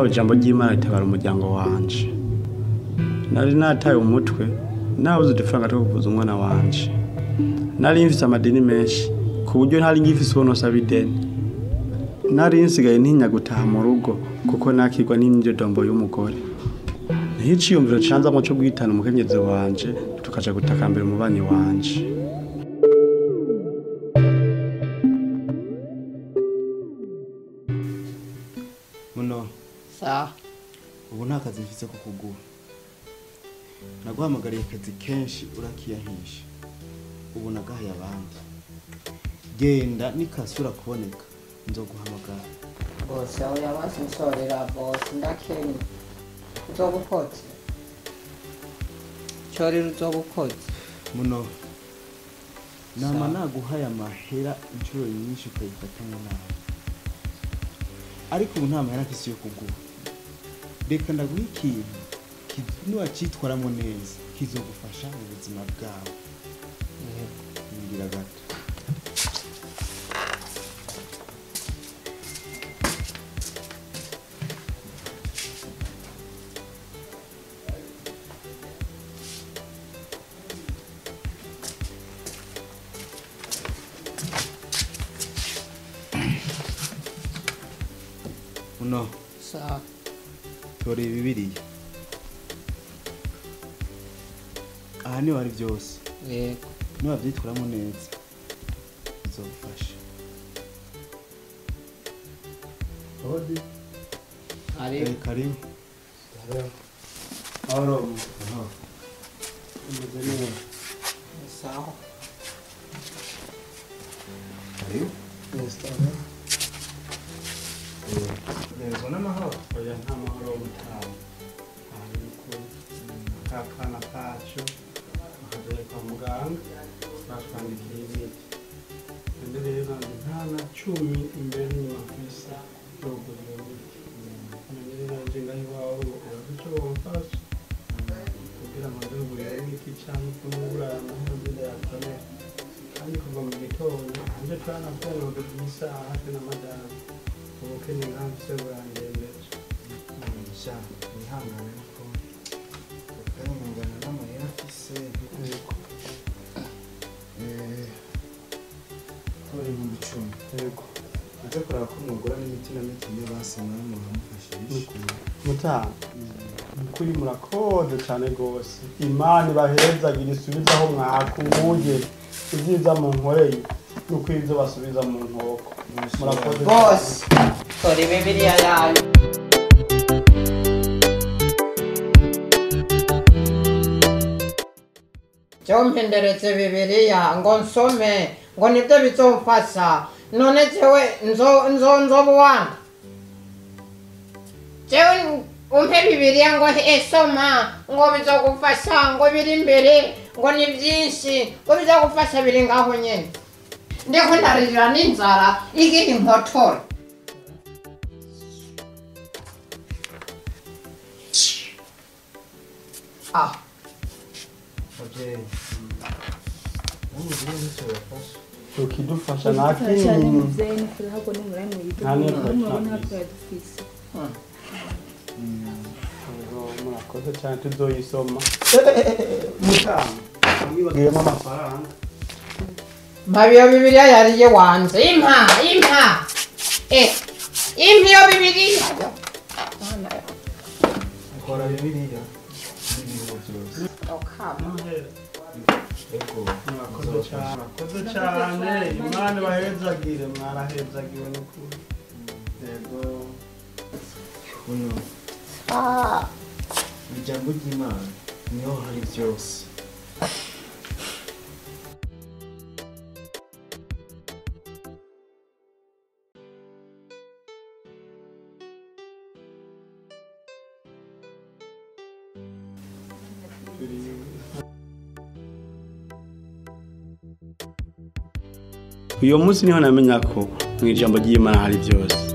Nahawe ijambo ry'Imana ritabara umuryango wanje. Nari nataye umutwe, nabuze udufaranga two kuvuza umwana wanje. Nari mfise amadeni menshi ku buryo ntari ngifise uwo nosaba ideni. Nari nsigaye ntinya gutaha mu rugo kuko nakirwa n'imyidodombo y'umugore. Niho iciyumviro canzamwo co guhitana umukenyezi wanje tukaja gutakambira umubanyi wanje. Muno Sawa. Ubu nta kazi mfise ko kuguha. Naguhamagariye akazi kenshi urakiyahisha. Ubu nagahaye abandi. Genda nikasura kuboneka nzoguhamagara. Bose aho yabase nsorera bose ndakenye. Uzobukoze. Chorera uzobukoze. Muno nama naguhaye amahera inshuro nyinshi ukayifatamo nabi. Ariko ubu nta mahera mfise yo kuguha. Reka ndaguha ikintu niwacitwaramo neza kizogufasha mu buzima bwawe. Ngira gato. Muno Sawa. Tora Bibiliya. Aha niho hari byose. Yego. Niwavyitwaramo neza bizogufasha. Hodi. Karibu. Karibu. Mahoro. Umeze neza. Sawa. Karibu. Neza. Neza n'amahoro. Oya nta mahoro mutawe. Akana kacu bakazanye kwa muganga batwandikiye imiti. None rero nta na cumi imbere n'inyuma mfise yo kugura iyo miti. None rero nanje ngaho iwawe urazi ico womfasha kugira ngo nze iyo miti canke kumugura amahera nze ndayakenera. Kandi kuva mu gitondo anje twaranavugana kugeza isaha hafi na madamu. Ubukene ngaha mfise burandembeje. Sha wihangane nuko ukanyungana n'amahera mfise. Yego. Tora 10,000. Yego. Uze kuraba ko mwugura n'imiti na miti basi nawe muramufashisha. Mutaha, nukuri murakoze cane gose. Imana ibahezagire isubize aho mwakuye. Ivyiza munkoreye nuko ivyo basubiza mu nkoko. Murakoze. Bose. Tora Bibiliya yawe. Jewe mpenderetse Bibiliya ngo nsome ngo nibyo bizomfasha. None jewe nzobuwanda. Jewe umpe Bibiliya ngo esoma ngo bizogufasha ngo biri imbere ngo ni byinshi ngo bizogufasha biri ngaho nyene. Ndiko ndarira n'inzara ikindi nkotora. Ah. Abavyeyi namwe rero ntacyo bibafasha. Ukidufasha nta kintu. Muvyeyi nukuri ahubwo nimurabe mubona twari dufise. Murakoze cyane tuzoyisoma. Mutaha mwibagiyemo amafaranga. Mpa iyo Bibiliya yariye wanze. Impa, impa. Impa iyo Bibiliya. Kora Bibiliya n'ibihugu byose. Okama. Ego. Murakoze cyane. Murakoze cyane. Imana ibahezagire mwarahezagiwe n'ukuri. Yego. Uno. Ijambo ry'Imana niho hari byose. Uyo munsi niho namenya ko mu ijambo ry'Imana hari byose.